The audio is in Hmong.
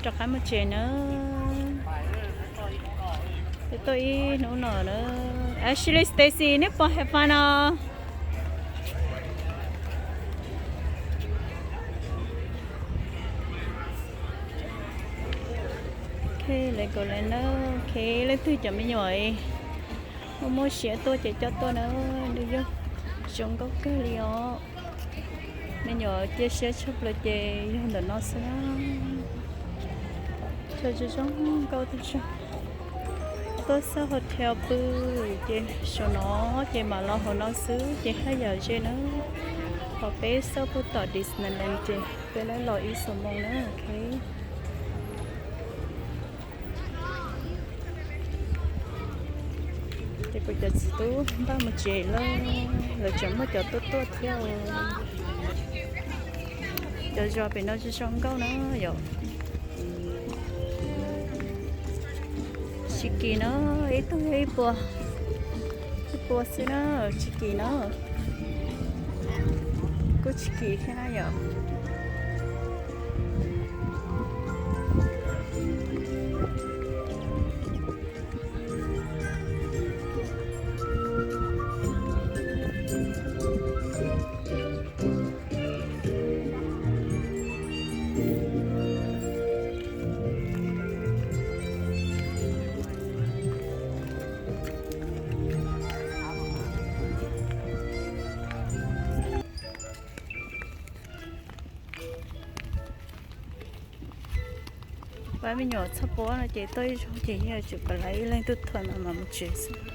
Rov qab mus tsev na. Twb tuaj ib hnub no na. Ashley, Stacy, neb pom headphone no? Ok, lawv kom lawv na. Ok, leej twg cov me nyuam muaj muaj siab tuaj ces coj tuaj na. Nws yog zoo nkauj kawg li os. Me nyuam cia siab tshaj plaws ces yog ntawm no xwb na. Cov zoo zoo nkauj tag zog. Tuaj xauj hotel pw ces saum no ces mam los hauv no xwb ces haj yam ze na. Qhov peb xauj puag tom Disneyland ces peb lawv los ib xuab moos na, ok. Ces kuv cov txiv tub npaj mus tsev lawm, lawv tseem muaj cov tuaj tuaj thiab. Cov zos pem no zoo zoo nkauj na yom. Tsis kim na, ib tug ib puas, ib puas xwb na, tsis kim na. Kuj tsis kim thiab na yom. Pab me nyuam txhaj puab no ces tuaj ib zaug ces yeej yuav tsum kom lawv ib leeg tuaj thuam no mas mus tsev xwb.